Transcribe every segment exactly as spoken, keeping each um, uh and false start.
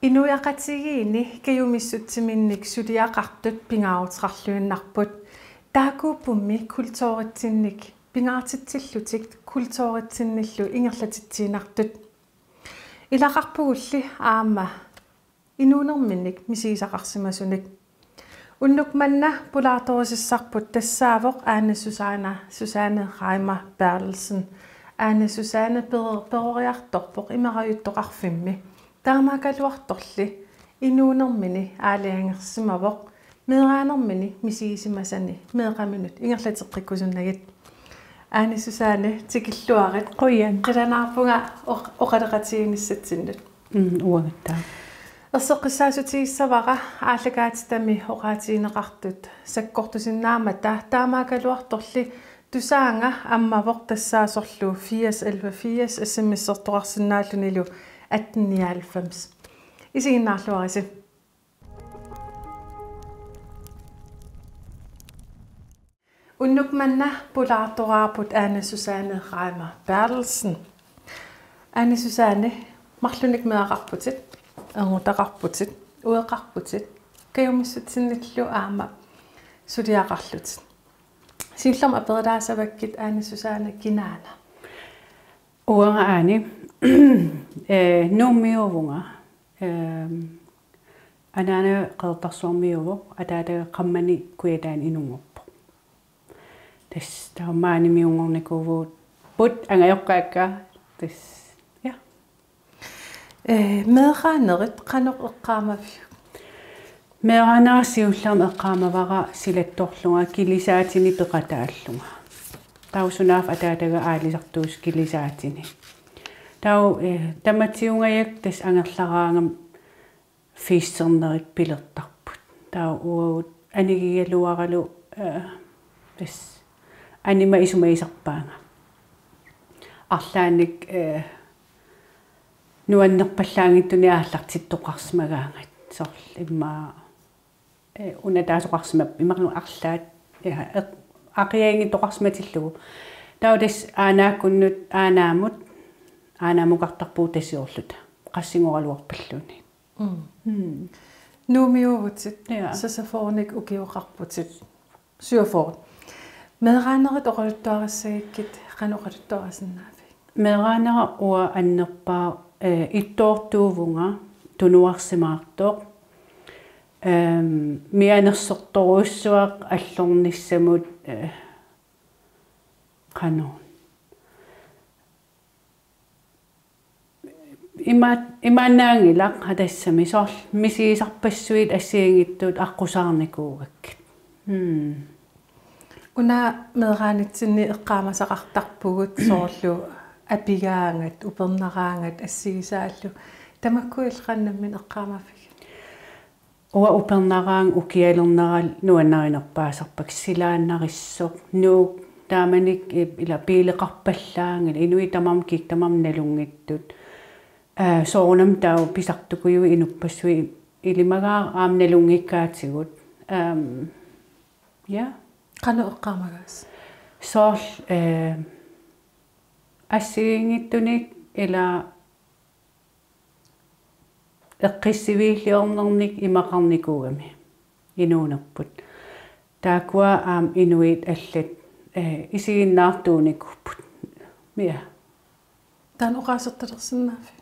Inuiaqatigiinni kajumissutsiminnik suliaqartut pingaaruteqarluinnarput. Taakkuuppummi kulturitsinnik pingaartitsillutik kulturitsinnillu ingerlatitsiinnartut. Ilaqarpugulli aamma inuunerminnik misigisaqarsimasunik. Unnuk manna pulaartorusussarput tassaavoq Ane Susanne, Susanne Reimer Berthelsen. Ane Susanne per-, peroriartorpoq imerajuttoqarfimmi. Taamaakkaluartorli inuunermini aalajangersimavoq meeraanermini misigisimasani meeqqaminut ingerlateqqikkusunnagit. Ane Susanne, tikilluarit. Qujan. Qilanaarpunga oq-, oqaloqatiginissatsinnut. Mm, uangattaaq. Erseqqissaatigissavara aallakaatitami oqaatigineqartut sakkortusinnaammata, taamaakkaluartorli Tusaannga ammavoq tassaasorlu firs elleve firs, S M S-ertoqarsinnaallunilu atten nioghalvfems. Isiginnaarluarisi. Unnuk manna pulaartoraarput Ane Susanne Reimer Berthelsen. Ane Susanne, marlunik meeraqarputit, erngutaqarputit, ueqarputit, kajumissutsinnillu aamma suliaqarlutit. Siullermik aperilaassavakkit, Ane Susanne, kinaana? Uanga Ane, eh, Nuummiuuvunga. Ehm, anaanaga Qeqertarsuarmiuuvoq, ataataga Qammani Kujataani inunngorpoq. Tassa taava maanimiunngornikuuvugut angajoqqaakka. Tassa, ja. Eh, meeraanerit qanoq eqqaamaviuk? Meeraanera siullermik eqqaamavara silattorlunga kilisaatini peqataallunga. Taava sunaaffa ataataga aalisartuusoq kilisaatini. Taava, eh, tamatiungajak tassa angerlaraangama firsernerit pilertarput. Taava uagut anigigaluaralu, eh, tassa anima isumagisarpaanga. Arlaannik, eh, nuannerpallaanngitsunik aallartittoqarsimagaangat. Soorlu immaqa, eh, una taasoqarsimappat imaluunniit arlaat, ja, eq-, aqianngittoqarsimatillugu. Taava tassa aanaakkunnut, aanaamut, aanaamukartarpugut Tasiorluta. Qassingoraluarpalluunniit. Mm. Mm. Nuummiuuvutit, ja, sassaffoornik ukioqarputit. Syvogfyrre. Meeraanerit oqaluttuarissagikkit, qanoq oqaluttuarisinnaavit? Meeraanera uanga annerpaaq, eh, ittoortuuvunga, tunuarsimaartoq. Ehm, mianersortorujussuaq allornissamut, eh, qanoq. Ima-, imaannaanngilaq tassami soorlu misigisarpassuit assigiinngitsut aqqusaarnikuugakkit. Hmm. Una meeraanitsinni eqqaamasaqartarpugut soorlu apigaangat, upernaraangat assigisaallu. Tamakkuillu qanoq nammineq eqqaamavigit? Uanga upernaraanga ukialerneralu nuannarinerpaasarpakka, silaannarissoq, Nuuk taamanikkut ila biileqarpallaanngilaq, inuit tamarmik kikkut tamarmik nalunngittut. Aa, soorunami taava pisartukujuit inuppassuit ilimagaara aamma nalunngikkaatigut. Aam, ja. Qanoq eqqaamagaasa? Soorlu, eh, assigiinngitsunik ila eqqissiviilliornernik imaqarnikuugami inuunerput. Taakkua aamma inuit allat, eh, isiginnaartuunikuupput. Ja. Taanna oqaasertalersinnaaviuk?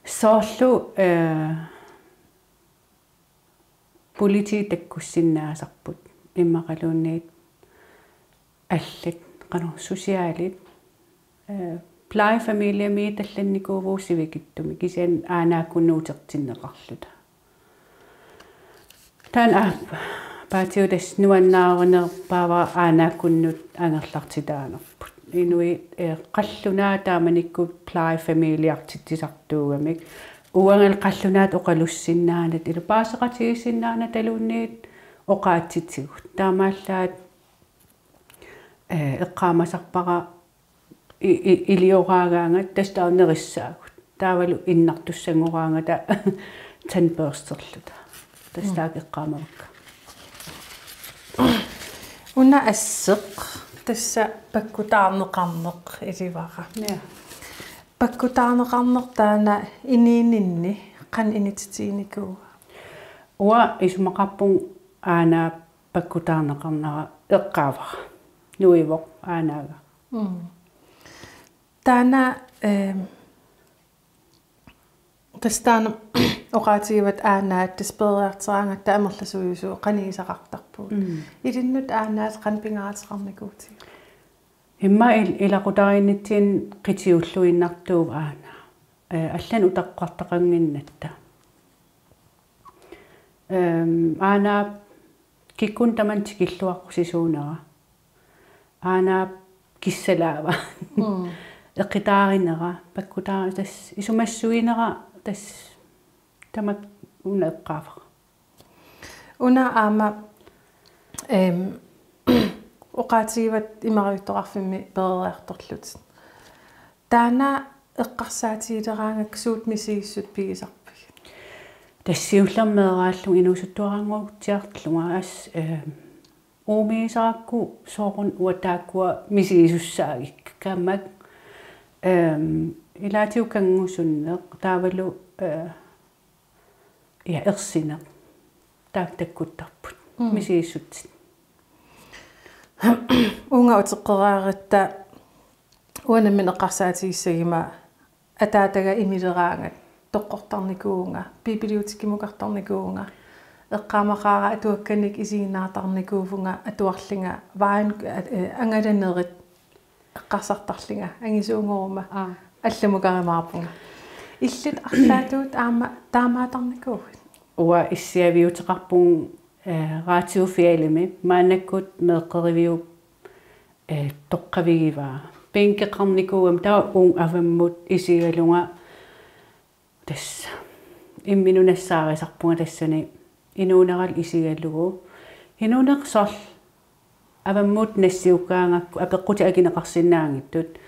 Soorlu, eh, politiit takkussinnaasarput immaqaluunniit allat, qanoq, socialit, eh, plejefamiliemiit allannikuuvugut sivikitsumik, kisianni aanaakkunnut utertinneqarluta. Taanna aap-, paatigut tassa nuannaarinerpaavara aanaakkunnut angerlartitaanerput. Inuit, eh, qallunaat taamanikkut plejefamiliartitsisartuugamik. Uangalu qallunaat oqalussinnaanata, ila paaseqatigiissinnaanataluunniit oqaatsitigut. Taamaallaat, eh, eqqaamasarpara i-, i-, ilioraagaangat tassa taava nerissaagut. Taavalu innartussanngoraangata tandbørsterluta. Tassa, mm, taakku eqqaamavakka. Una asseq tassa pakkutaarneqarneq ilivara. Ja. Pakkutaarneqarneq taanna inuuninni qanoq inititiginikuua? Uanga isumaqarpunga aanaap pakkutaarneqarnera eqqaavara. Nuivoq aanaaga. Mm. Taanna, ehm, tassa taanna oqaatigivat aanaat tassa peroriarteraangatta amerlasuujusugut qanigisaqartarpugut. Mm. Ilinnut aanaat qanoq pingaaruteqarnikuutit? Immaqa il-, ilaqutariinnitsinni qitiulluinnartuuvoq aanaa. Eh, allanik utaqqartaqannginnatta. Ehm, aanaap kikkunnut tamanut tikilluaqqusisuunera. Aanaap kissalaava. Mm. Eqitaarinera, pakkutaari-, tassa isumassuinera, tassa tamakku una eqqaavara. Una aamma, ehm, oqaatigivat imerajuttoqarfimmi peroriartorlutit. Taanna eqqarsaatigileraangakku suut misigissut pigisarpigit? Tassa siullermik meeraallunga inuusuttuaraannguatsiarlunga as-, ehm, uumigisarakku soorunami uanga taakkua misigisussaagikka kammak, ehm, ilaatigut kanngusunneq taavalu, eh, ja, ersineq. Taakku takkuttarput. Mm. Misigissutsit. Uunga uteqqeriaratta uanga nammineq eqqarsaatigissagima ataataga imileraangat toqqortarnikuuvunga, bibliotekimukartarnikuuvunga, eqqaamaqaara atuakkanik isiginnaartarnikuuvunga, atuarlunga vaajun-, eh, angalanerit eqqarsartarlunga, angisuunngoruma. Aa. Allamukarumaarpunga. Illit arlaatigut aamma taamaattarnikuuit? Uanga issiaviuteqarpunga, eh, Radio Fjellimi, maannakkut meeqqeriviup, eh, toqqavigivaa. Bænkeqarnikuugama taava uunga avammut isigalunga tassa. Imminut nassaarisarpunga tassani inuuneralu isigalugu. Inuuneq soorlu avammut nassiukkaangakku apeqqutit akineqarsinnaanngitsut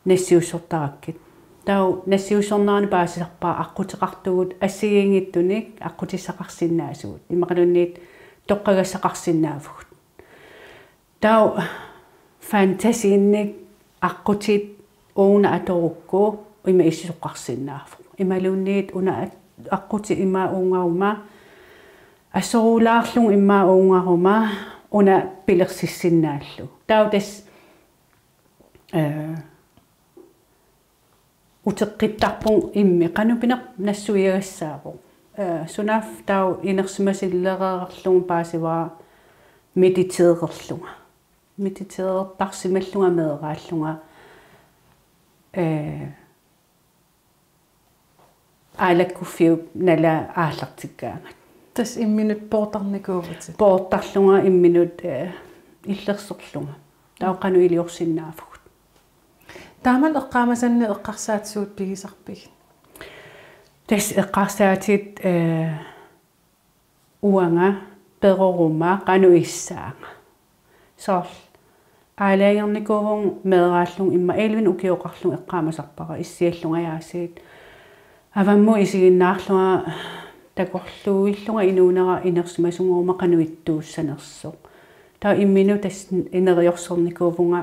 nassiussortarakkit. Taava nassiussornerani paasisarpara aqquteqartugut assigiinngitsunik aqqutissaqarsinnaasugut. Immaqaluunniit toqqagassaqarsinnaavugut. Taava fantasiinnik aqqutit uunga atorukku ima issisoqarsinnaavoq. Imaluunniit una at-, aqqutit ima uungaruma, asorulaarlugu ima uungaruma, una pilersissinnaallugu. Taava tassa, eh, uteqqittarpunga immi, qanoq pineq nassuiagassaavoq. Eh, sunaaffa taava inersimasillereerlugu paasivara mediteererlunga. Mediteerertarsimallunga meeraallunga, eh, aalakkuffiup nalaani aallartikkaangat. Tassa imminut poortarnikuuvutit? Poortarlunga imminut, eh, illersorlunga. Taava qanoq iliorsinnaavugut. Taamani eqqaamasanni eqqarsaatit suut pigisarpigit? Tassa eqqarsaatit, eh, uanga peroruma qanoq issaanga. Soorlu aalajangernikuuvunga meeraallunga immaqa elleve ukioqarlunga eqqaamasarpara issiallunga aasiit. Avammut isiginnaarlunga takorluuillunga inuunera inersimasunngoruma qanoq ittuussanersoq. Taava imminut tassa ineriorsornikuuvunga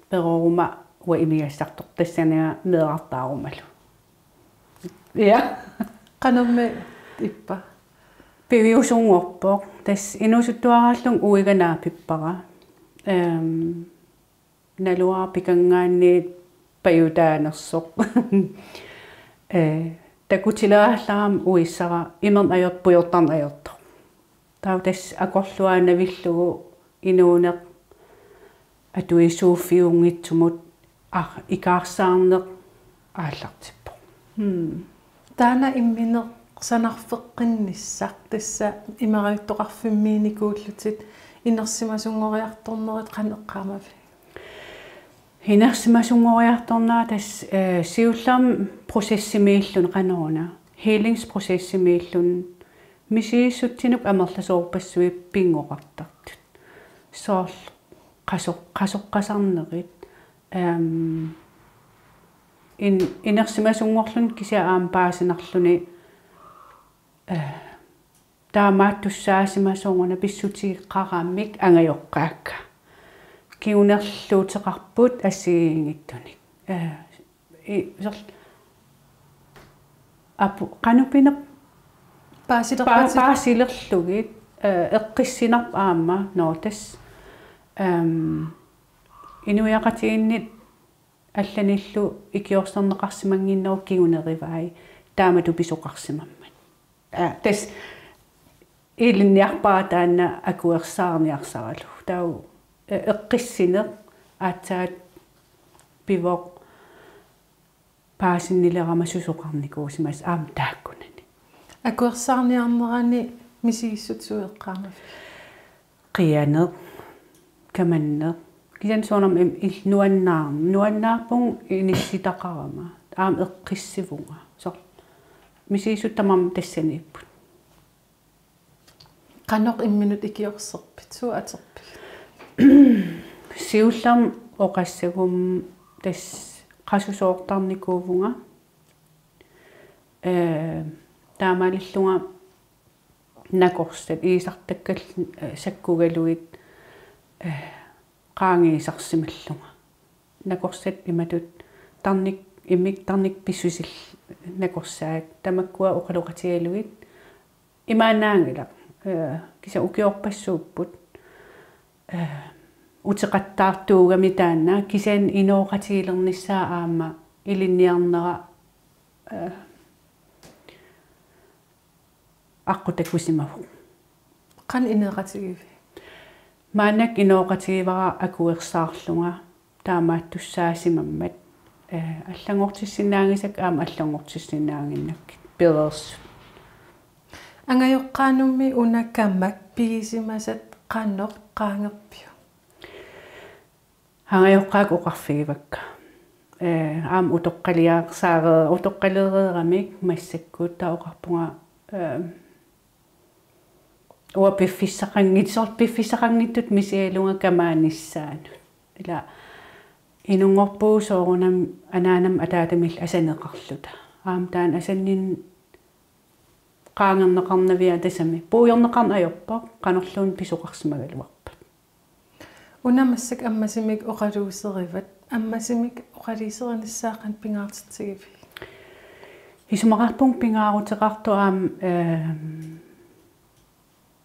peroruma uanga imigassartoq tassaniga meerartaarumalu. Ja. Qanormi ippa? Piviusunngorpoq. Tassa inuusuttuaraallunga uiga naapippara. Ehm, naluara pikanngaanniit pajutaanersoq. Eh, takutileraallunga uissara imerneq ajortoq pujortarneq ajortoq. Taava tassa akorluaannavillugu inuuneq atuisuuffiunngitsumut ar-, ikaarsaarneq aallartippoq. Hmm. Taanna imminersanarfeqqinnissaq tassa imerajuttoqarfimmiinnikuullutit inersimasunngoriartornerit qanoq eqqaamavigit? Inersimasunngoriartornera tassa, eh, siullermik processimiilluni qanoruna. Healingsprocessimiilluni misigissutsinik amerlasoorpassuit pinngoqartartut. Soorlu qasoq-, qasoqqasarnerit, ehm, in-, inersimasunngorluni kisianni aamma paasinarluni, eh, taamaattussaasimasoq una pissutigeqaramik angajoqqaakka. Kingunerluuteqarput assigiinngitsunik. Eh, i-, soorlu Apu-, qanupineq Paasilerpatit. Paasilerlugit, eh, eqqissinarpoq aamma nootas. Ehm, inuiaqatigiinnit allanillu ikiorserneqarsimannginnerup kingunerivai taamatut pisoqarsimammat. Eh, tassa ilinniarpara taanna akuersaarniarsaralugu. Taava, eh, eqqissineq aatsaat pivoq paasinnilerama susoqarnikuusimasoq aamma taakkunani. Akuersaarniarnerani misigissutsit suut eqqaamavigit? Qianeq, kamanneq. Kisianni soorunami im-, il-, nuannaar-, nuannaarpunga inissitaqarama. Aamma eqqissivunga. Soorlu misigissutsit tamarmik tassaniipput. Qanoq imminut ikiorserpit, suut atorpigit? Siullermik oqassagummi tassa qasusoortarnikuuvunga. Eh, taamaalillunga nakorsat iisartakkallit, eh, sakkugalugit, eh, qaangiisarsimallunga. Nakorsat imatut tarnik-, immikkut tarnikkut pissusillit nakorsaat tamakkua oqaloqatigalugit imaannaanngilaq, eh, kisianni ukiorpassuupput, eh, uteqattaartuugami taanna kisianni inooqatigilernissaa aamma ilinniarnera, eh, aqqut takusimavoq. Qanoq inooqatigiviuk? Maannakkut inooqatigivara akuersaarlunga taamaattussaasimammat, eh, allanngortissinnaanngisakka aamma allanngortissinnaannginnakkit pereersut. Angajoqqaanummi una kamak pigisimasat qanoq qaangerpiuk? Angajoqqaakka oqarfigivakka. Eh, aamma utoqqaliarsaare-, utoqqalereeramik massakkut taava oqarpunga, eh, uanga piffissaqanngit-, soorlu piffissaqanngitsutut misigalunga kamaanissaanut. Ila inunngorpugut soorunami anaanamut ataatamillu asaneqarluta. Aamma taanna asanninneq qaangerneqarnaviaa tassami. Puigorneqarneq ajorpoq, qanorluunniit pisoqarsimagaluarpat. Una massakkut ammasumik oqaluuserivat, ammasumik oqaluuserinissaa qanoq pingaartitsigivigit? Isumaqarpunga pingaaruteqartoq aamma, ehm,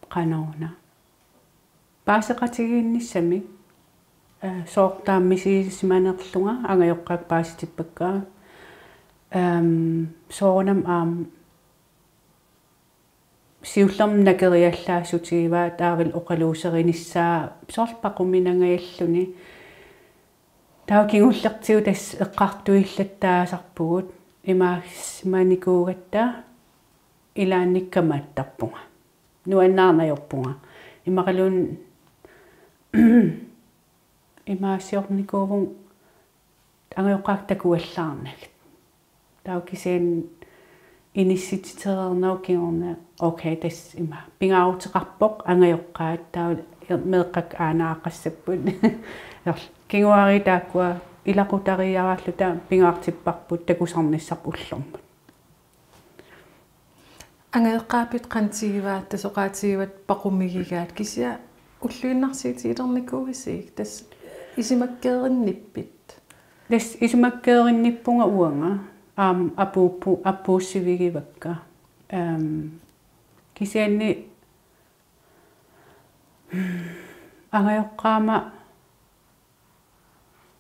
qanoruna. Paaseqatigiinnissamik, eh, soorlu taama misigisimanerlunga angajoqqaakka paasitippakka. Ehm, soorunami aamma siullermik nakeriallaassutigivaat taavalu oqaluuserinissaa soorlu paquminangajalluni. Taava kingullertigut tassa eqqartuillattaasarpugut imaassinikuugatta ilaannikkut kamaattarpunga. Nuannaarneq ajorpunga. Immaqaluunniit imaasiornikuuvunga angajoqqaakka takuallaarnagit. Taava kisianni inissititereernerup kingorna okay tassa ima. Pingaaruteqarpoq angajoqqaat taava meeqqakka aanaaqassapput. Kinguaariit taakkua ilaqutariiaraalluta pingaartipparput takusarnissarput ullormut. Angajoqqaavit qanoq tigivaatit, tassa oqaatigivat paqumigigaat kisianni ulluinnarsiutigilernikuuisiuk tassa isumakkeerinnippit? Tassa isumakkeerinnippunga uanga aamma apuuppu-, apuussivigivakka. Ehm, kisianni angajoqqaama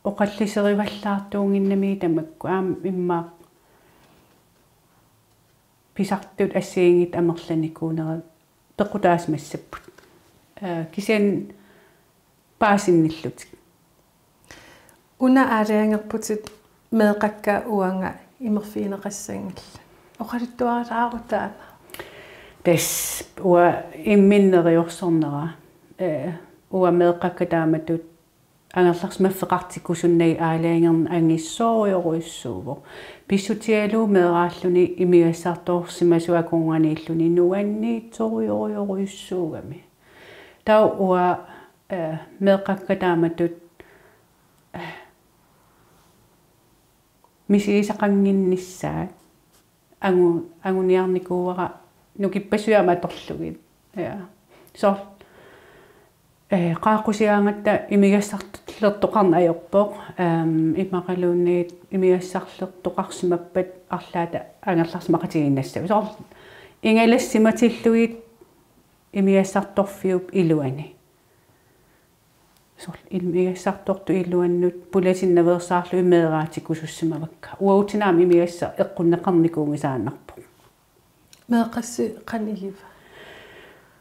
oqalliserivallaartuunnginnamigit tamakku aamma immaqa pisartut assigiinngitsut amerlanikuunerat peqqutaasimassapput. Eh, kisianni paasinnillutik. Una aalajangerputit meeqqakka uanga imerfigineqassanngillat. Oqaluttuarilaaruk taanna? Tassa uanga imminut neriorsornera. Eh, uanga meeqqakka taamatut angerlarsimaffeqartikkusunnagit aalajangerneq angissoorujorujussuuvoq. Pissutigalugu meeraalluni imigassartoorsimasoq akornanniilluni nuanniitsorujorujorujussuugami. Taava uanga, eh, meeqqakka taamatut, eh, misigisaqannginnissaat angu-, anguniarnikuuara nukippassuit aamma atorlugit. Ja. Soorlu Ee, qaaqqusigaangatta imigassarlertoqarneq ajorpoq, aam, imaluunniit imigassarlertoqarsimappat arlaata angerlarsimaqatigiinnassavaa. Soorlu ingalassimatillugit imigassartorfiup iluani. Soorlu imigassartortup iluannut pulasinnaveersaarlugit meeraatikkusussimavakka. Uagutsinnut aamma imigassaq eqqunneqarnikuunngisaannarpoq. Meeqqassi qanoq igiva?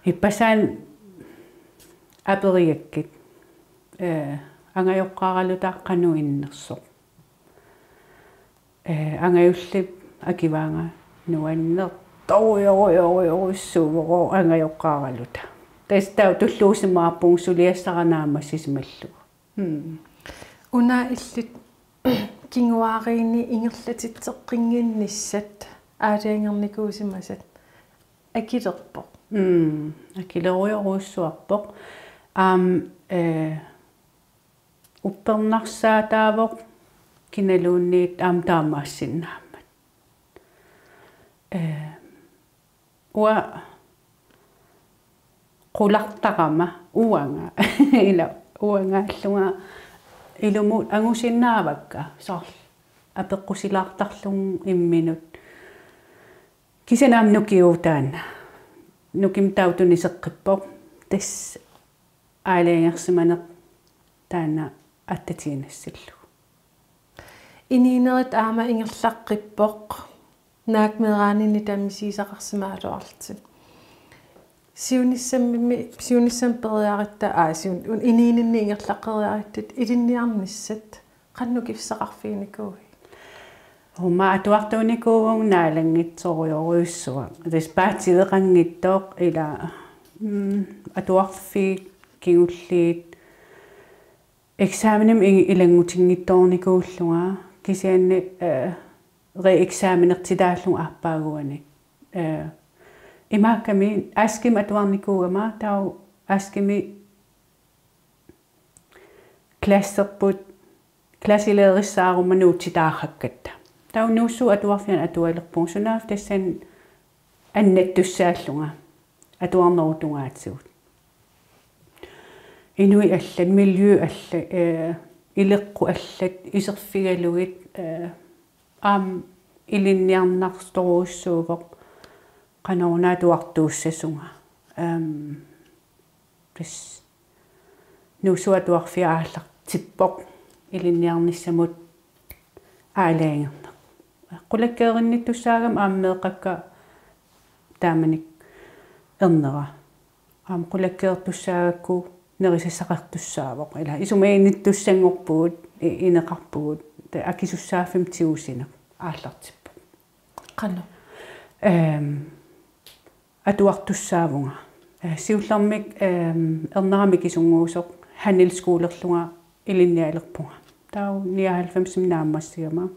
Ippassaani aperigakkit. Ee, angajoqqaaraluta qanoq innersoq. Ee, angajulleq akivaanga nuannertorujorujorujorujussuuvoq angajoqqaaraluta. Tassa taava tulluusimaarpunga suliassara naammassisimallugu. Hmm. Una illit kinguaariinni ingerlatitseqqinnginnissat aalajangernikuusimasat akilerpoq. Mm, akilerujorujussuarpoq. Aamma, eh, uppernarsaataavoq kinaluunniit aamma taamaassinnaammat. Eh, uanga qulartarama uanga. Ila uangaallunga ilumut angusinnaavakka. Soorlu apeqqusilaartarlunga imminut. Kisianni aamma nukiuvoq taanna. Nukimik taava tuniseqqippoq. Tassa aalajangersimaneq taanna attatiinnassallugu. Inuunerit aamma ingerlaqqippoq. Naak meeraaninni taama misigisaqarsimagaluarlutit. Siunissami, siunissami periaratta, aa, siun-, un-, inuuninni ingerlaqqeriaratta ilinniarnissat qanoq nukissaqarfiginikuuit? Uuma atuartuunikuuvunga naalanngitsorujorujussuaq. Tassa paatsiveqanngitsoq ila, mm, atuarfik kingulliit eksamenimik ing-, ilanngutinngitsoornikuullunga kisianni, eh, reeksamenertitaallunga aappaaguani. Eh, imaakkami Askimi atuarnikuugama taava Askimi klasserput klassileerissaaruma nuutsitaarrakkatta. Taava Nuussuup Atuarfiani atualerpunga sunaaffa tassani annattussaallunga atuarnerup tungaatigut. Inuit allat, miljø allat, eh, ileqqut allat iserfigalugit, eh, aamma ilinniarnartorujussuuvoq qanoruna atuartuussasunga. Aamma, tassa Nuussuup Atuarfia aallartippoq ilinniarnissamut aalajangerneq. Qulakkeerinnittussaagami aamma meeqqakka taamanikkut ernera. Aamma qulakkeertussaagakku nerisassaqartussaavoq. Ila isumaginnittussanngorpugut, i-, ineqarpugut, ta-, akisussaaffimmik tigusineq aallartippoq. Qanoq? Ehm, atuartussaavunga. Eh, siullermik, ehm, ernera mikisunnguusoq handelsskolerlunga ilinnialerpunga. Taava nioghalvfemsimi naammassigama.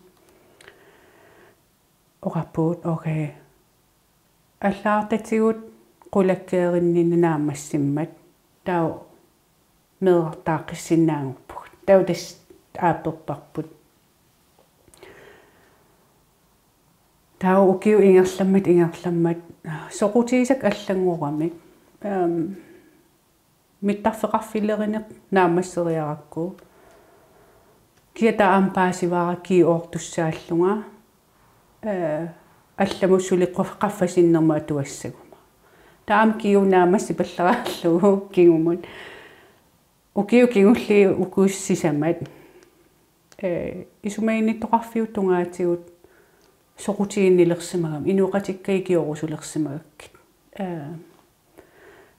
Oqarpugut, okay. Allagartatigut qulakkeerinninni naammassimmat. Taava meerartaaqqissinnaanngorpugut. Taava tassa aapperparput. Taava ukiut ingerlammat, ingerlammat, soqutigisakka allanngoramik. Ehm, mittarfeqarfilerineq naammasseriarakku. Kia taava aamma paasivara G-oortussaallunga. Eh, allamut suli qaf-, qaffasinnermut atuassaguma. Taava aamma G-u naammassipallaraarlugu kingumut. Ukiut kingulliit ukuussat sisamat. Eh, isumaginnittoqarfiup tungaatigut soqutiginnilersimagami, inooqatikka ikiorusulersimagakkit. Eh,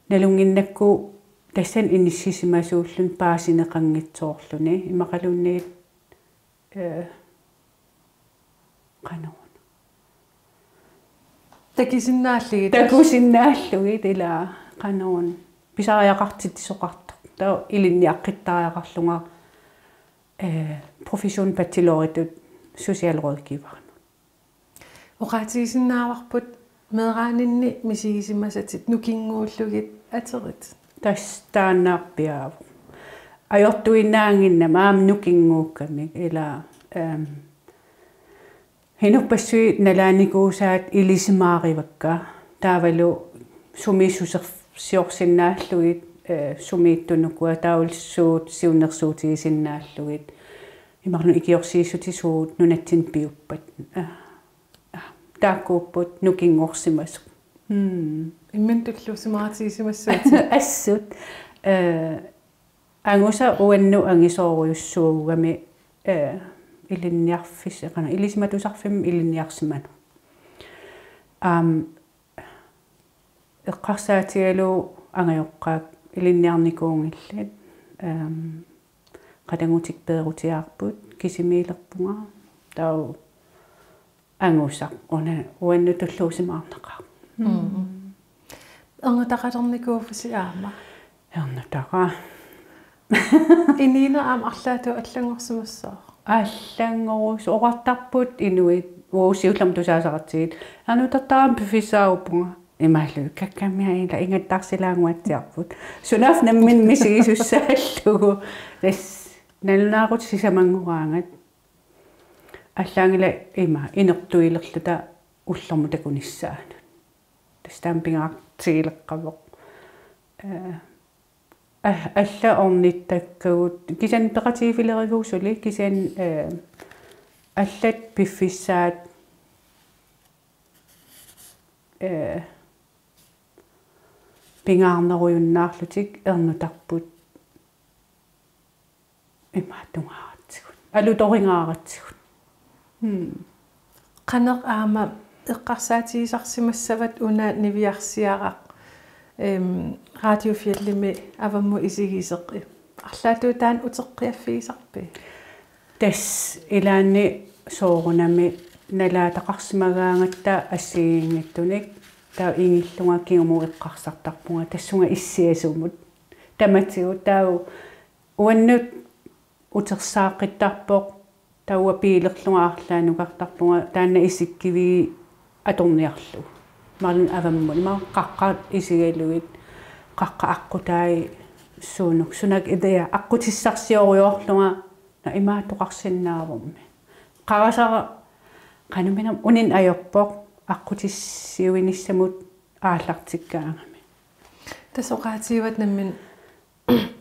nalunnginnakku tassani inissisimasuulluni paasineqanngitsoorluni, immaqaluunniit, eh, qanoruna. Takusinnaallugit. Takusinnaallugit ila qanoruna. Pisariaqartitsisoqartoq. Taava ilinniaqqittariaqarlunga, eh, profession bacheloritut socialrådgiverimut. Oqaatigisinnaavarput meeraaninni misigisimasatit nukinnguullugit aterit. Tassa taannaarpiaavoq. Ajortuinnaannginnama aamma nukinnguukkamik ila, ehm, inuppassuit nalaanikuusaat ilisimaarivakka. Taavalu sumiissusersiorsinnaallugit eh, sumiittunukua taava suut siunnersuutigisinnaallugit. Imaluunniit ikiorsiissutit suut nunatsinni piuppat. Eh, eh, taakkuupput nukinngorsimasut. Mm. Imminut tulluusimaartigisimassuutit. Assut. Eh, angusa uannut angisoorujussuugami, eh, ilinniarfis-, eqana, ilisimatusarfimmi ilinniarsimanut. Aam, eqqarsaatigalugu angajoqqaat ilinniarnikuunngillat. Aam, qatanngutikkut peerutigaarput, kisimiilerpunga, taava angusaq una uannut tulluusimaarnaqaaq. Mm. Ernutaqalernikuuvusi aamma? Ernutaqaaq. Inuuneq aamma arlaatigut allanngorsimassaaq? Allanngorus-, oqartarput inuit, uagut siullermik tusaasaqartigit. Ernutaqarama piffissaaruppunga. Imaallunga kakkamia ila ingattaarsilaannguatsiarput. Sunaaffa nammineq misigisussaallugu. Tassa nalunaaquttap sisamanngoraangat. Allaanngilaq ima inertuilerluta ullormut takunissaanut. Tassa taama pingaartigileqqavoq. Eh, a-, allat ornittakkagut, kisianni peqatigiiffilerigukku suli, kisianni, eh, allat piffissaat, eh, pingaarnerujunnaarlutik ernutarput. Imaattungaaratsigut. Alutoringaaratsigut. Hmm. Qanoq aamma eqqarsaatigisarsimassavat una niviarsiaraq, ehm, Radio Fjellimi avammut isigisoq? Arlaatigut taanna uteqqiaffigisarpit? Tassa ilaanni soorunami nalaataqarsimagaangatta assigiinngitsunik taava ingillunga kingumut eqqarsartarpunga tassunga issiasumut. Tamatigut taava uannut utersaaqqittarpoq, taava biilerlunga arlaannukartarpunga, taanna isikkiviit atorniarlugu. Imaluunniit avammut, ima qaqqat isigalugit, qaqqat aqqutai suunuk, sunak idia aqqutissarsiorujoorlunga, na imaattoqarsinnaavummi. Qarasara qanuminam unin ajorpoq aqqutissiuinissamut aallartikkaangami. Tassa oqaatigivat nammineq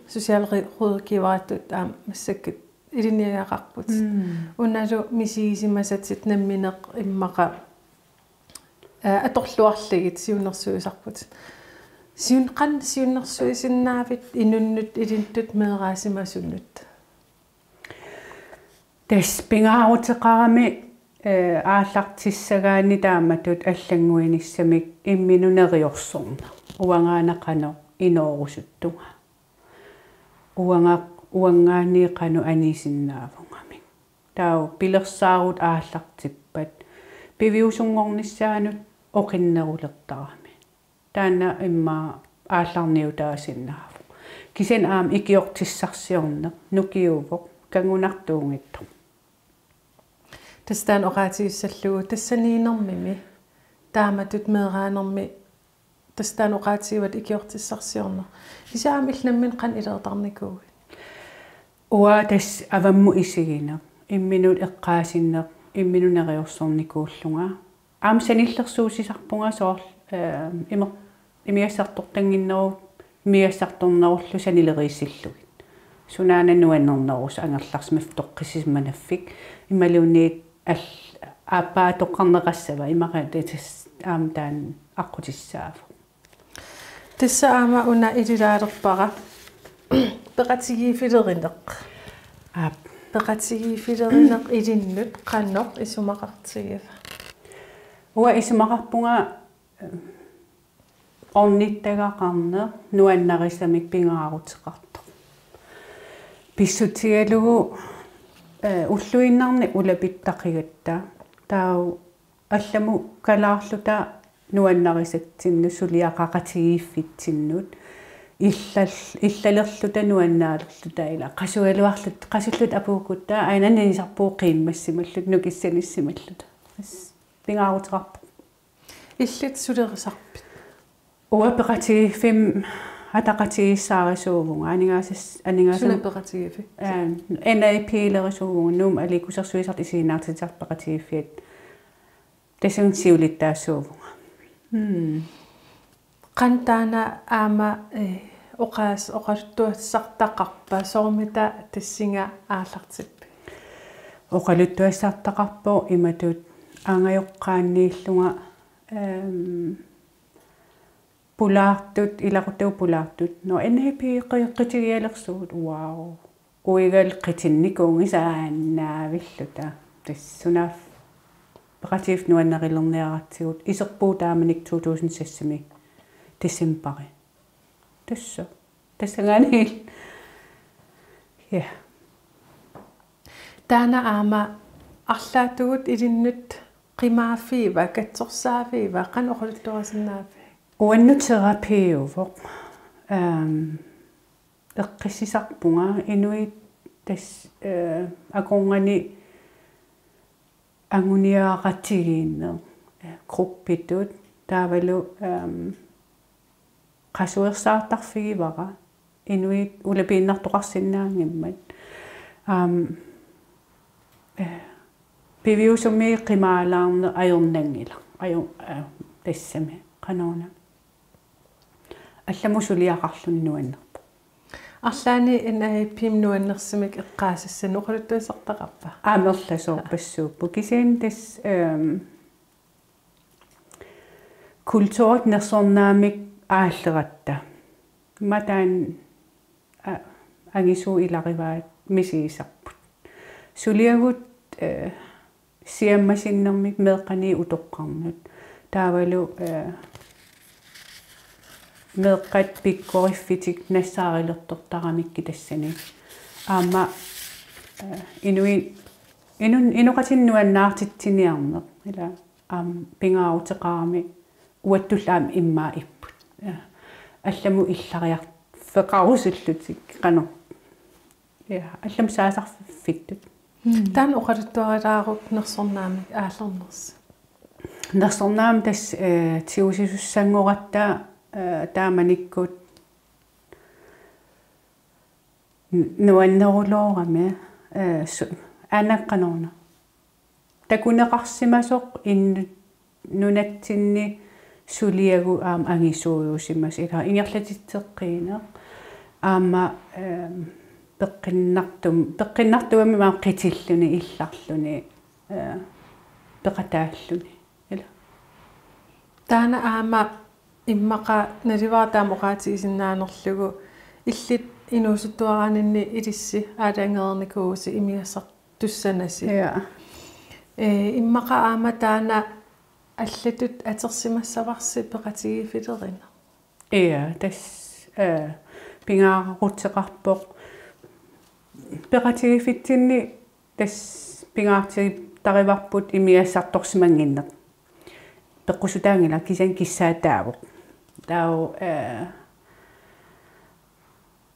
socialrådgiveritut aamma massakkut ilinniagaqarput. Mm. Unalu misigisimasatit nammineq immaqa, eh, atorluarlugit siunnersuisarputit. Siun-, qanoq siunnersuisinnaavit inunnut ilinnut meeraasimasunut? Tassa pingaaruteqarami, eh, aallartissagaanni taamatut allannguinissamik imminut neriorsorneq. Uangaana qanoq inoorusuttunga. Uanga-, uanngaanniit qanoq anisinnaavungamik. Taava pilersaarut aallartippat piviusunngornissaanut oqinnerulertarami. Taanna immaqa aallarniutaasinnaavoq. Kisianni aamma ikiortissarsiorneq nukiuvoq, kanngunartuunngitsoq. Tassa taanna oqaatigissallugu tassaniinnermimi taamatut meeraanermi tassa taanna oqaatigivat ikiortissarsiorneq. Kisianni aamma illit nammineq qanoq ileertarnikuuit? Uanga tassa avammut isigineq, imminut eqqaasinneq, imminut neriorsornikuullunga. Aamma sanillersuussisarpunga soorlu, eh, imer-, imigassartortannginnerup, imigassartornerullu sanileriissillugit. Sunaana nuannernerusoq angerlarsimaffik toqqissisimanaffik imaluunniit al-, aappaa toqqarneqassava, immaqa tassa aamma taanna aqqutissaavoq. Tassa aamma una ililaalerpara peqatigiiffilerineq. Aap. Peqatigiiffilerineq ilinnut qanoq isumaqartigiva? Uanga isumaqarpunga, eh, ornittagaqarneq nuannarisamik pingaaruteqartoq. Pissutigalugu, eh, ulluinnarni ulapittaqigatta. Taava allamut kalaarluta nuannarisatsinnut suliaqaqatigiiffitsinnut illal-, illalerluta nuannaalerluta ila qasugaluarluta, qasulluta apuukkutta aana anisarpugut qiimmassimalluta nukissanissimalluta. Tassa pingaaruteqarpoq. Illit sulerisarpit? Uanga peqatigiiffimmi ataqatigiissaarisuuvunga, aningaasas-, aningaasam-, Suna peqatigiiffi? Aa, N A P-lerisuuvunga, Nuummut Aliikkusersuisartut Isiginnaartitsisartut Peqatigiiffiat. Tassani siulittaasuuvunga. Hmm. Qanoq taanna aamma, eh, oqaas-, oqaluttuassartaqarpa, soormita tassunga aallartippit? Oqaluttuassartaqarpoq imatut angajoqqaanniillunga, ehm, pulaartut, ilaquttakka pulaartut. Nå, N A P qi-, qitigialersugut, wow. Uigal qitinnikuunngisaannaavilluta. Tassunaaf peqatigiiffik nuannarilerniaratsigu iserpugut taamanikkut to tusind seks-imi decembari. Tassa. Tassanngaanniit. Ja. Taanna aamma arlaatigut ilinnut qimaaffigiva, katsorsaaffigiva, qanoq oqaluttuarisinnaavit? Uannut terapiuvoq. Ehm, eqqissisarpunga inuit tassa, eh, akornanni anguniagaqatigiinneq, eh, gruppitut taavalu, ehm, qasuersaartarfigivara inuit ulapiinnartoqarsinnaanngimmat. Aam, eh, piviusumi qimaalaarneq ajornanngilaq. Ajo-, eh, tassami. Qanoruna. Allamut suliaqarluni nuannerpoq. Arlaanni N A P-mi nuannersumik eqqaasassanik oqaluttuassartaqarpa? Amerlasoorpassuupput. Kisianni tassa, ehm, kulturit nersornaamik aalleratta. Mataani, a-, angisuut ilagivaat misigisarput. Suliagut, eh, siammasinnermik meeqqanit utoqqarnut. Taavalu, eh, meeqqat pikkoriffitik nassaarilertortaramikkit tassani. Aamma, eh, inuit, inun-, inoqatinik nuannaartitsiniarneq. Ila aamma pingaaruteqarami uattullu aamma immaqa ipput. Ja. Allamut illariarfeqarusullutik qanoq. Ja, allamut saasarfittut. Taanna oqaluttuarilaaruk nersornaamik aallernersi. Nersornaamik tassa, eh, tigusisussanngorpara, eh, taamanikkut n-, nuanneruloorami, eh, su-, aana qanoruna. Takuneqarsimasoq inuit nunatsinni suliagut aamma angisuujusimasut, ila ingerlatitseqqiineq aamma, ehm, peqqinnartum-, peqqinnartumik aamma qitilluni illarluni, eh, peqataalluni. Ila. Taanna aamma immaqa naluara taama oqaatigisinnaanerlugu illit inuusuttuaraaninni ilissi aalajangereernikuuvusi imigassartussanasi. Ja. Eh, immaqa aamma taanna allatut atorsimassavarsi peqatigiiffilerineq. Ja, tassa, eh, pingaaruteqarpoq. Peqatigiiffitsinni tassa pingaartitarivarput imigassartorsimannginneq. Peqqutaanngilaq kisianni kissaataavoq. Taava, eh,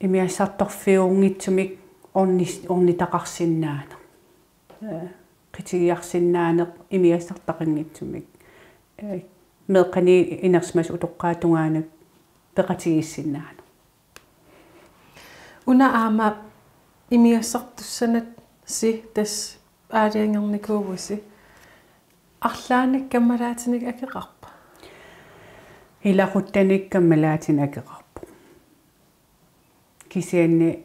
imigassartorfiunngitsumik ornis-, ornitaqarsinnaaneq. Eh, qitigiarsinnaaneq imigassartaqanngitsumik. Eh, meeqqanit inersimasut utoqqaat tungaanut peqatigiissinnaaneq. Una aamma imigassartussanasi tassa aalajangernikuuvusi. Arlaannik kammalaatinik akeqarpa? Ilaquttanik kammalaatinik akeqarpoq. Kisianni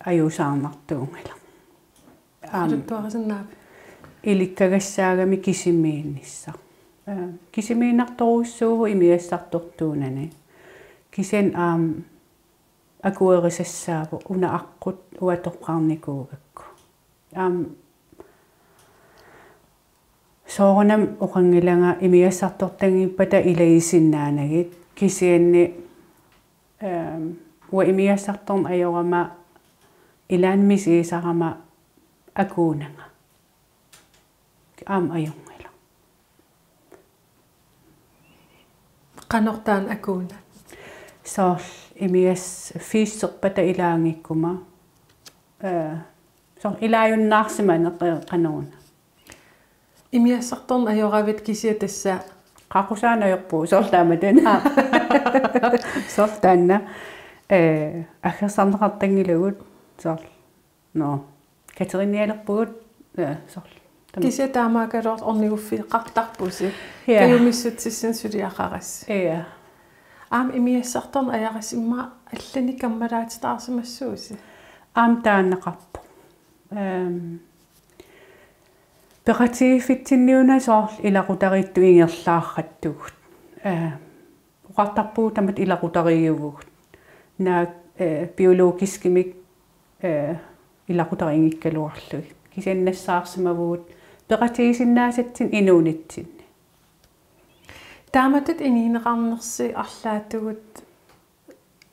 ajuusaarnartuunngilaq. Aamma Oqaluttuarisinnaavit? Ilikkagassaagami kisimiinnissaq. Eh, kisimiinnartorujussuuvoq imigassartortuunani. Kisianni aamma akuerisassaavoq una aqqut uatoqqarnikuugakku. Aamma soorunami oqanngilanga imigassartortanngippata ilagisinnaanagit kisianni, ehm, uanga imigassartorneq ajorama ilaanni misigisarama akuunanga. Aamma ajunngilaq. Qanoq taanna akuuna? Soorlu imigas-, fiiserpata ilaanngikkuma. Eh, soorlu ilaajunnaarsimaneq, eh, qanoruna. Imigassartorneq ajoravit kisianni tassa qaqusaaneq ajorpugut soorlu taamatut. Aa. Soorlu taanna, eh, aggersarneqartanngilagut soorlu. Nå. Katerinialerpugut, eh, soorlu. Taama. Kisianni taamaakkaluartoq orniguffeqartarpusi. Ja. Kajumissutsissunik suliaqarassi. Ja. Aamma imigassartarneq ajarissi immaqa allanik kammalaatitaarsimassuusi? Aamma taannaqarpoq. Ehm, peqatigiiffitsinni una soorlu ilaqutariittut ingerlaarrattugut. Ehm, oqartarpugut tamatta ilaqutariiuvugut. Naak, eh, biologiskimik, eh, ilaqutariinngikkaluarlugit. Kisianni nassaarsimavugut peqatigisinnaasatsinni inuunitsinni. Taamatut inuuneqarnersi arlaatigut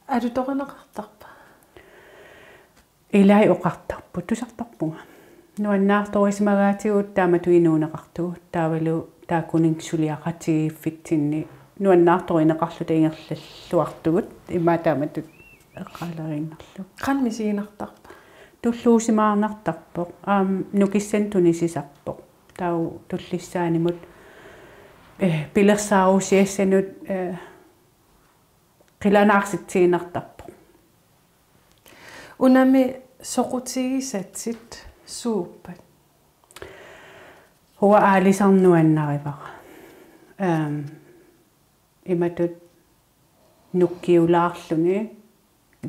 alutorineqartarpa? Ilai oqartarput, tusartarpunga. Nuannaartorisimagaatigut taamatut inuuneqartugut, taavalu taakkununnga suliaqatigiiffitsinni nuannaartorineqarluta ingerlalluartugut, immaqa taamatut eqqaaleriinnarlugu. Qanoq misiginartarpa? Tulluusimaarnartarpoq, aamma nukissanik tunisisarpoq. Taava tullissaanimut, eh, pilersaarusiassanut, eh, qilanaarsitsiinnartarpoq. Unami soqutigisatit suuppat? Uanga aalisarneq nuannarivara. Ehm, imatut nukkiulaarluni.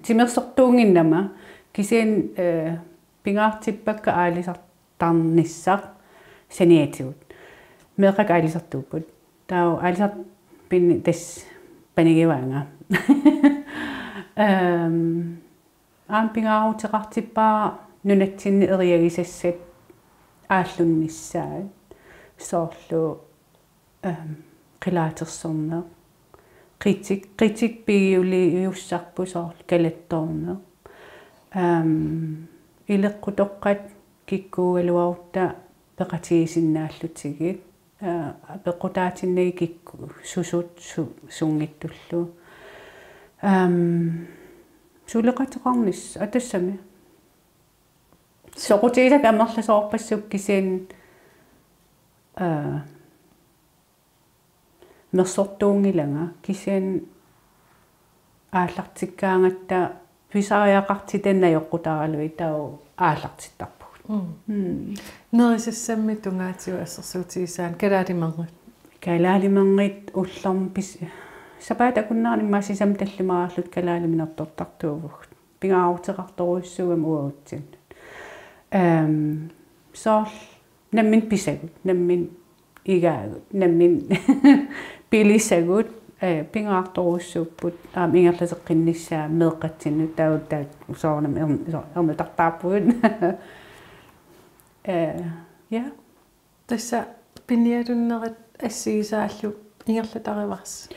Timersortuunnginnama kisianni, eh, pingaartippakka aalisartarnissaq saniatigut. Meeqqakka aalisartuupput. Taava aalisartut pinni tassa panigivaannga. Ehm, aamma pingaaruteqartippara nunatsinni eriagisassat aallunnissaat. Soorlu, ehm, qilaatersorneq. Qitik, qitik pigiuliussarput soorlu kalattoorneq. Ehm, ileqqutoqqat kikkuugaluarutta peqatigisinnaallutigu. Eh, apeqqutaatinnagit kikkut susut su-, sunngittullu. Ehm, suleqateqarnissaq tassami. Soqutigisakka amerlasoorpassuupput kisianni, eh, mersortuunngilanga kisianni aallartikkaangatta pisariaqartitat najoqqutaraluit taava aallartittarpugut. Mm. Mm. Nerisassammik tungaatigut assersuutigisaanni kalaalimerngit. Kalaalimerngit ullormut pis-, sapaatip akunnerani immaqa sisamat tallimaraarluta kalaaliminertortartuuvugut. Pingaaruteqartorujussuugamik uagutsinnut. Ehm, soorlu nammineq pisagut, nammineq igaagut, nammineq pilisagut, eh, pingaartorujussuupput, aamma ingerlateqqinnissaa meeqqatsinnut taava taakku soorunami ern-, so-, ernutartaarpugut. Eh, ja. Tassa piniarunnerit assigisaallu ingerlatarivarsi?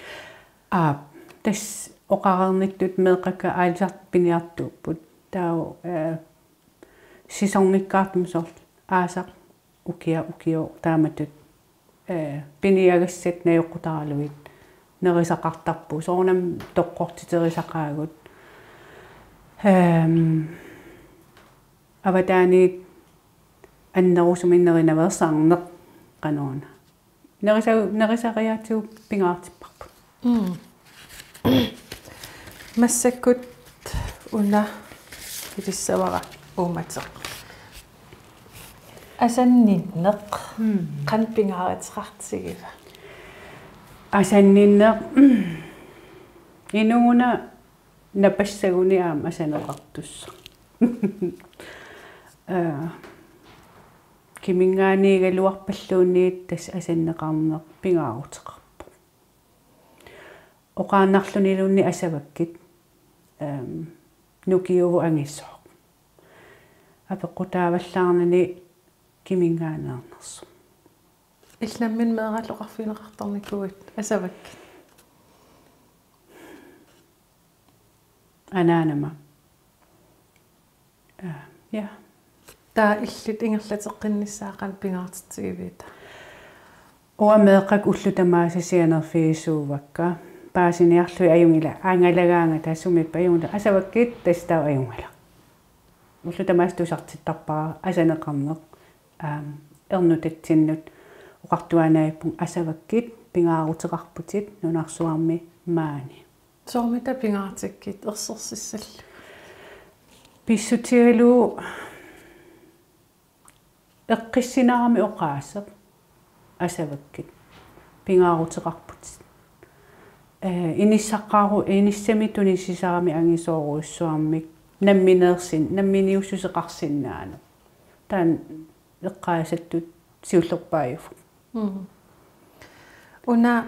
Aap, tassa oqareernittut meeqqakka aalisartut piniartuupput. Taava, eh, sæsonngikkaartumik soorlu aasaq ukiaq ukioq taamatut, eh, piniagassat najoqqutaralugit nerisaqartarpugut. Soorunami toqqortiterisaqaagut. Ehm, avataaniit annerusumik nerinaveersaarneq qanoruna. Nerisa-, nerisariaatsigut pingaartipparput. Mm. Massakkut una ilissavara uummateq. Asanninneq. Mm. Qanoq pingaaruteqartigiva? Asanninneq. Inuuna napassaguni aamma asaneqartussaq. Eh, kiminngaanniigaluarpalluunniit tassa asanneqarneq pingaaruteqarpoq. Oqaannarluniluunniit asavakkit, ehm, nukiuvoq angisooq. Apeqqutaavallaarnani kiminngaanneernersoq. Illit nammineq meeraallu oqarfigineqartarnikuuit asavakkit? Anaanama. Eh, ja. Taava illit ingerlateqqinnissaa qanoq pingaartitsigiviuk? Uanga meeqqakka ullut tamaasa sianerfigisuuakka. Paasiniarlugit ajunngilaq, angalagaangata sumiippat ajunngilaq, asavakkit tassa taava ajunngilaq. Ullut tamaasa tusartittarpara asaneqarneq. Aam, ernutatsinnut oqartuaannavippunga asavakkit pingaaruteqarputit nunarsuarmi maani. Soormita pingaartikkit ersersissallu? Pissutigalugu eqqissinaramik oqaaseq asavakkit pingaaruteqarputit. eh, inissaqaru-, inissami tunisisarami angisoorujussuarmik nammineersin-, namminiussuseqarsinnaanera. Taanna eqqaasattut siullerpaajuvoq. Mm. Una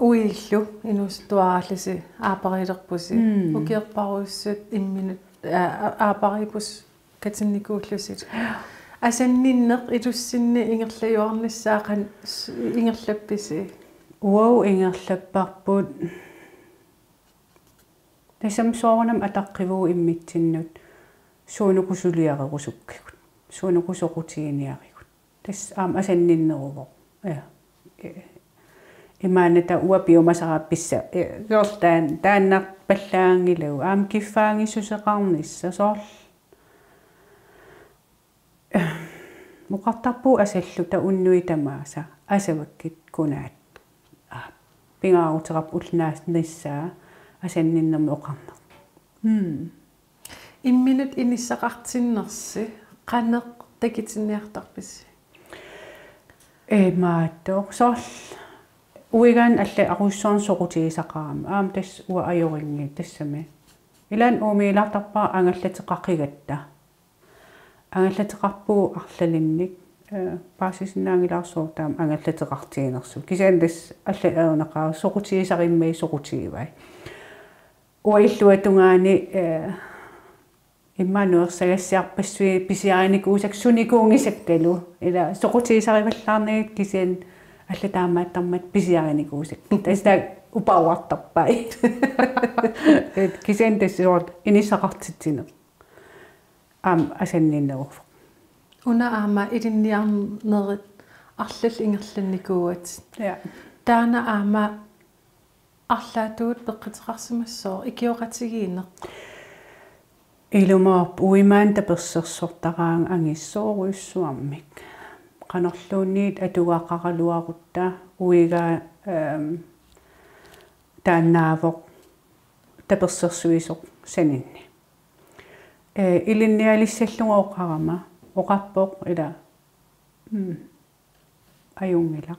uillu inuusuttuaraallusi aappariilerpusi. Mm. Ukiorparujussuit imminut, aa, aappariipput katinnikuullusi. Asanninneq ilussinni ingerlajuarnissaa qanoq s-, ingerlappisi? Uagut ingerlapparput. Tassami soorunami ataqqivugut immitsinnut suunuku suliarerusukkigut. Suunuku soqutiginiarigut. Tassa aamma asanninneruvoq. Ja. Eh, imaannaata uanga piumasara pissavara. Eh, soorlu taan-, taannarpallaanngilagut. Aamma kiffaanngissuseqarnissaq soorlu. Eh, oqartarpugut asalluta unnuit tamaasa. Asavakkit kunaat. Aa, pingaaruteqarpoq ulloq naanissaa asanninnermik oqarneq. Hmm. Imminut inissaqartinnersi qanoq takutinniartarpisi? Imaattoq. Soorlu uigaanni allat arujussuarnik soqutigisaqarami. Aamma tassa uanga ajorinngilanga tassami. Ilaanni uumiilaartarpara angallateqaqigatta. Angallateqarpugut arlalinnik, eh, paasisinnaanngilarsi taama angallateqartiginersugut. Kisianni tassa allat ajornaqaaq soqutigisarimmagit soqutigivai. Uanga illuatungaani, eh, immaqa nuersagassiarpassuit pisiarinikuusakka sunikuunngisakkalu. Ila soqutigisarivallaarnagit kisianni allat taamaattarmata pisiarinikuusakka. Tassa taakku uparuartarpai. Et kisianni tassa soorlu inissaqartitsineq. Aamma asanninneruvoq. Una aamma ilinniarnerit arlallit ingerlannikuuatit. Ja. Taanna aamma arlaatigut peqquteqarsimassooq ikioqatigiinneq. Ilumoorpoq uimaanni tapersersortaraangat angisoorujussuarmik. Qanorluunniit atugaqaraluarutta uiga, ehm, taannaavoq tapersersuisoq saninni. Eh, ilinnialissallugu oqarama, oqarpoq ila, mm, ajunngilaq.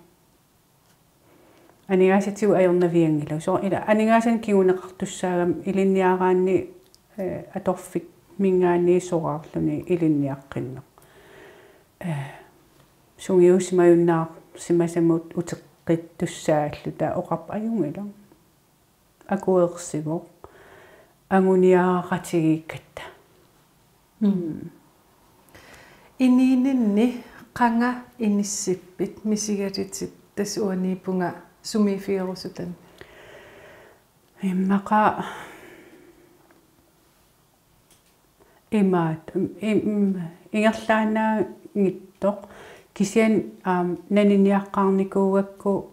Aningaasatigut ajornavianngilagut. Soorlu ila aningaasanik kinguneqartussaagami ilinniaraanni, eh, atorfimminngaanniit soraarluni ilinniaqqinneq. Eh, sungiusimajunnaarsimasamut uteqqittussaalluta oqarpoq ajunngilaq. Akuersivoq. Anguniagaqatigiikkatta. Mm. Inuuninni qanga inissippit misigalitit tassa uaniippunga sumiiffigerusutani? Immaqa imaat, im-, im-, ingerlaannaanngitsoq kisianni aamma naniniaqqaarnikuugakku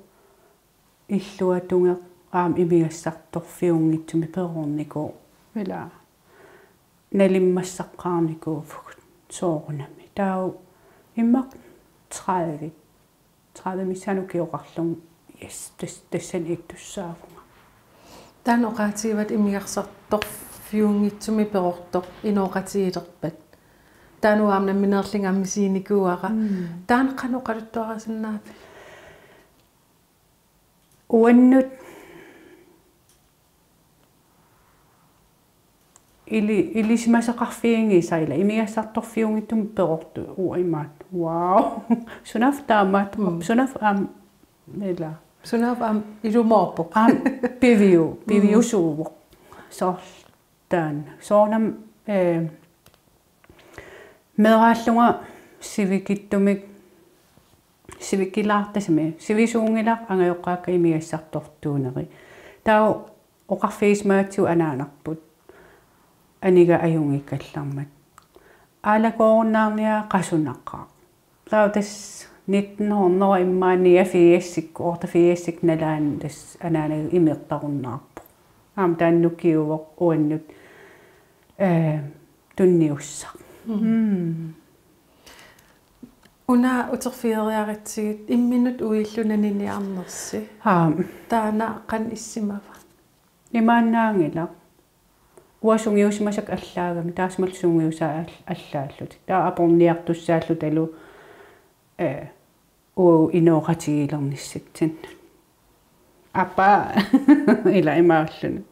illuatungeq aamma imigassartorfiunngitsumik peroornikuuvoq. Ila nalimmassaqqaarnikuuvugut soorunami. Taava immaqa tredive, tredive missaani ukioqarlunga, yes, tas-, tassani ittussaavunga. Taanna oqaatigivara imigassartorfiunngitsumik peroortoq inooqatigilerpat. Taanna aamma nammineerlunga misiginikuuara. Mm. Taanna qanoq oqaluttuarisinnaavit? Uannut ili-, ilisimasaqarfiginngisara ila imigassartorfiunngitsumik peroortoq uanga imaattoq. Wow. Sunaaffa taamaattoq. Mm. Sunaaffa aamma ila. Sunaaffa aamma ilumoorpoq. Aamma piviu-, mm, piviusuuvoq. Soorlu taanna. Soorunami, eh, meeraallunga sivikitsumik, sivikilaartasimi, sivisuunngilaq angajoqqaakka imigassartortuuneri. Taava oqarfigisimagatsigu anaanarput. Aniga ajunngikkallarmat. Aalakoorunnaarniagara qasunaqaaq. Taava tassa nitten hundrede immaqa niogfirsikkut, otteogfirsikkut nalaani tassa anaanaga imertarunnaarpoq. Aamma taanna ukiuvoq uannut, eh, tunniussaq. Mm. Mm. Una uterfigeriaratsigit imminut uillu naniniarnersi. Aap. Taanna qanoq issimava? Imaannaanngilaq. Uanga sungiusimasakka allaagami, taassuma sungiusaat all-, allaallutik. Taava aporniartussaallutalu, eh, uagut inooqatigiilernissatsinnut. Apa ila imaalulluni.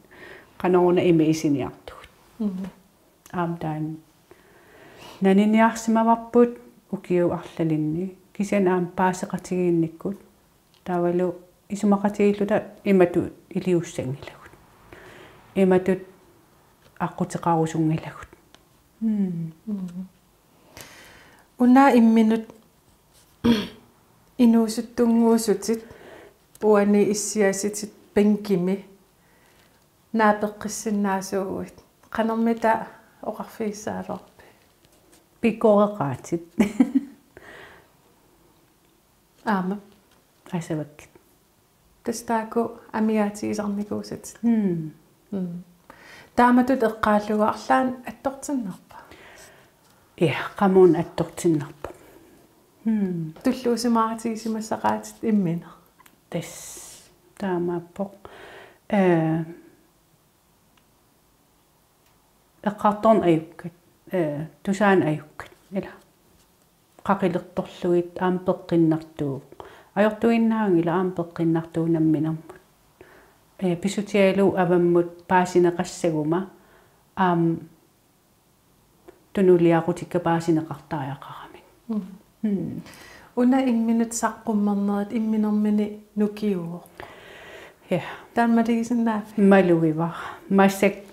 Qanoruna ima isiniartugut. Mm. Aamma taanna. Naniniarsimavarput ukiut arlalinni. Kisianni aamma paaseqatigiinnikkut. Taavalu isumaqatigiilluta imatut iliussanngilagut. Imatut aqquteqarusunngilagut. Mm. Mm. Una imminut inuusuttunnguusutit uani issiasitit bænkimi naapeqqissinnaasuuguit. Qanormita oqarfigissagaluarpit? Pikkoreqaatit. Aamma. Asavakkit. Tassa taakku amigaatigisarnikuusatit. Mm. Mm. Taamatut eqqaallugu arlaannik attortinnarpa? Ja, qamuuna attortinnarpoq. Mm. Tulluusimaartigisimassaqaatit imminut. Tassa taamaappoq. Ee, eqqartorneq ajukkat. Ee, tusaaneq ajukkat. Ila. Qaqilertorlugit aamma peqqinnartuuvoq. Ajortuinnaanngilaq aamma peqqinnartuuvoq namminermut. Ee, pissutigalugu avammut paasineqassaguma aamma tunuliaqutikka paasineqartariaqaramik. Mm. Mm. Una imminut saqqummernerit imminermini nukiuvoq. Ja. Taanna malugisinnaavit? Malugivara. Massakkut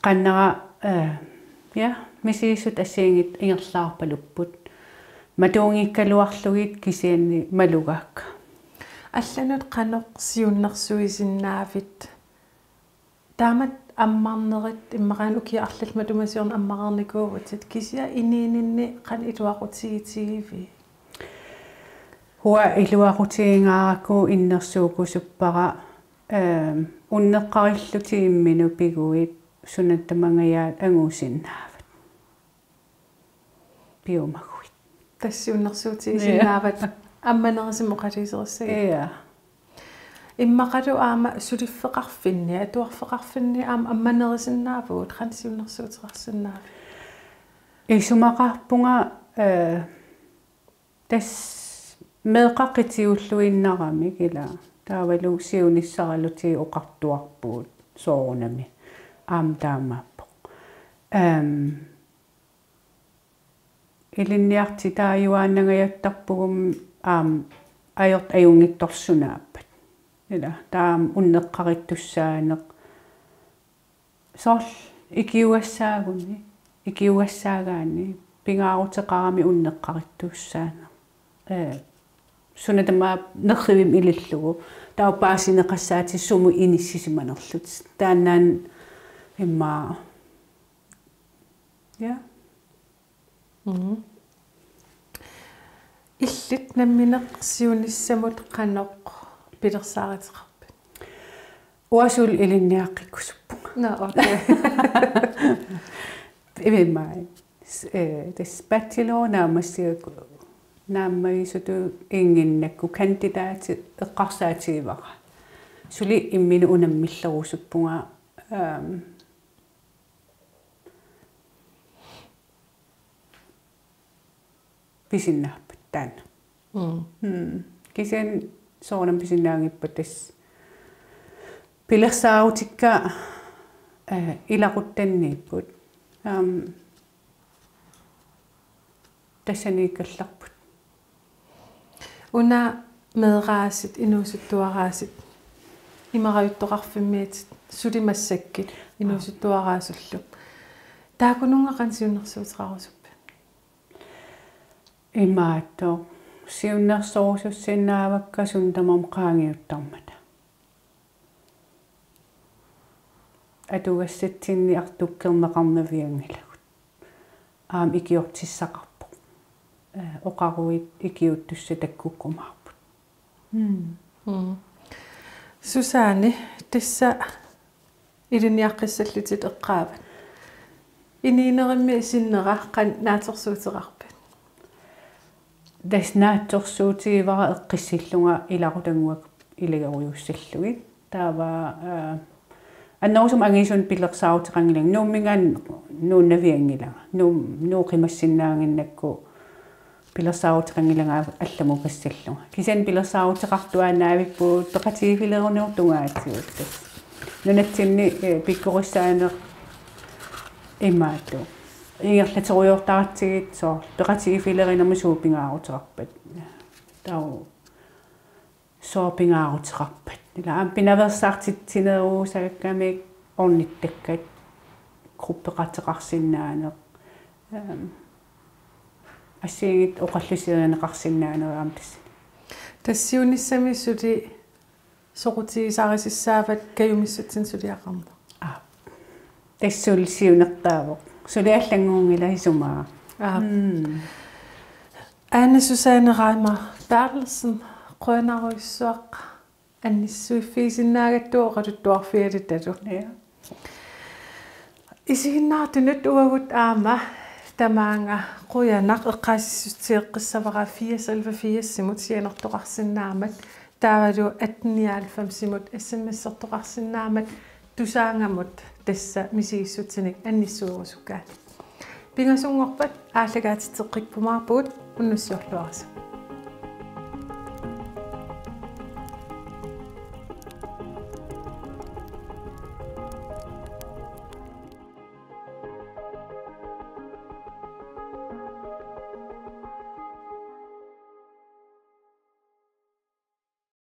qannera, eh, ja, misigissut assigiinngitsut ingerlaarpalupput. Matuunngikkaluarlugit kisianni malugaakka. Allanut qanoq siunnersuisinnaavit? Taamatut ammarnerit immaqa una ukiut arlallit matuma siorna ammareernikuuvutit, kisianni inuuninni qanoq iluaqutigitigiviuk? Uanga iluaqutigingaarakkit innersuukkusuppara, ehm, unneqqarillutit imminut piguit suna tamangajaat angusinnaavat. Piumaguit. Tassa siunnersuutigisinnaavat. Ja. Ammanerisimasut oqaluuserissagit. Ja. Immaqalu aamma suliffeqarfinni, atuarfeqarfinni aamma ammanerisinnaavagut, qanoq siunnersuuteqarsinnaavit? Isumaqarpunga, eh, tassa meeqqat qitiulluinnaramik ila. Taavalu siunissaralutigit oqartuarpugut soorunami. Aamma taamaappoq. Ehm, Ilinniartitaajuaannangajattarpugut aamma ajortut ajunngitsorsuunaappat. Ila, taava aamma unneqqarittussaaneq. Soorlu ikiugassaaguni, ikiugassaagaanni, pingaaruteqarami unneqqarittussaaneq. Ee, suna tamaat nerrivimmi ilillugu. Taava paasineqassaatit sumut inissisimanerlutit. Taannaana immaqa. Ja. Mhm. Illit nammineq siunissamut qanoq pilersaaruteqarpit? Uanga suli ilinniaqqikkusuppunga. Nå, okay. Immaqa. S-, eh, tassa bachelor naammassigakkit, naammagisutut innginnakku kandidati eqqarsaatigivara. Suli imminut unammillerusuppunga, ehm, pisinnaappat taanna. Mm. Mm. Kisianni soorunami pisinnaanngippat tassa pilersaarutikka, eh, ilaquttanniipput. Aamma tassaniikkallarput. Una meeraasit, inuusuttuaraasit, imarajuttoqarfimmiit suli massakkut inuusuttuaraasullu. Taakkununnga qanoq siunnersuuteqarusuppit? Imaattoq, siunnersorusussinnaavakka suna tamarmi qaangiuttarmata. Atugassatsinni artukkerneqarnavianngilagut. Aamma ikiortissaqarpoq. Eh, oqaruit ikiuuttussat takkukkumaarput. Mm. Mm. Susanne, tassa ilinniaqqissallutit eqqaavat. Inuunerimmi sinnera qanoq naatsorsuuteqarpit? Tassa naatsorsuutigivara eqqissillunga ilaqutannguakka ilagerujussallugit. Taava, eh, annerusumik angisunik pilersaaruteqanngilanga. Nuumminngaanniit nuunnavianngilanga. Nuum-, Nuup qimassinnaannginnakku pilersaaruteqanngilanga allamut kassallunga. Kisianni pilersaaruteqartuaannavippugut peqatigiiffileruniutut tungaatigut. Nunatsinni eh, pikkorissaaneq imaattoq. Ingerlaterujoortaratsigit soorlu peqatigiiffilerinermut suut pingaaruteqarpat. Taava soorlu pingaaruteqarpat. Ila aamma pinaveersaartitsinerusagakkami ornittakkat gruppeqateqarsinnaaneq. Ehm, assigiinngitsut oqalliserineqarsinnaaneq aamma tassani. Tassa siunissami suli soqutigisarissaavat kajumissutsinni suliaqarneq. Aa. Tassa suli siunertaavoq. Suli allanngunngilaq isumaa. Aa. Mm. Ane Susanne Reimer Berthelsen, qujanarujussuaq annissuiffigisinnaagatsigit oqaluttuarfigalutalu. Ja. Isiginnaartunut uagut aamma tamaanga qujanaq eqqaasitsissutigeqqissavara firs elleve firsimut sianertoqarsinnaammat taavalu atten nioghalvfemsimut S M S-ertoqarsinnaammat Tusaanngamut tassa misigissutsinnik annissuerusukkaanni. Pingasunngorpat aallakaatitseqqikkumaarpugut, unnussiorluarisi.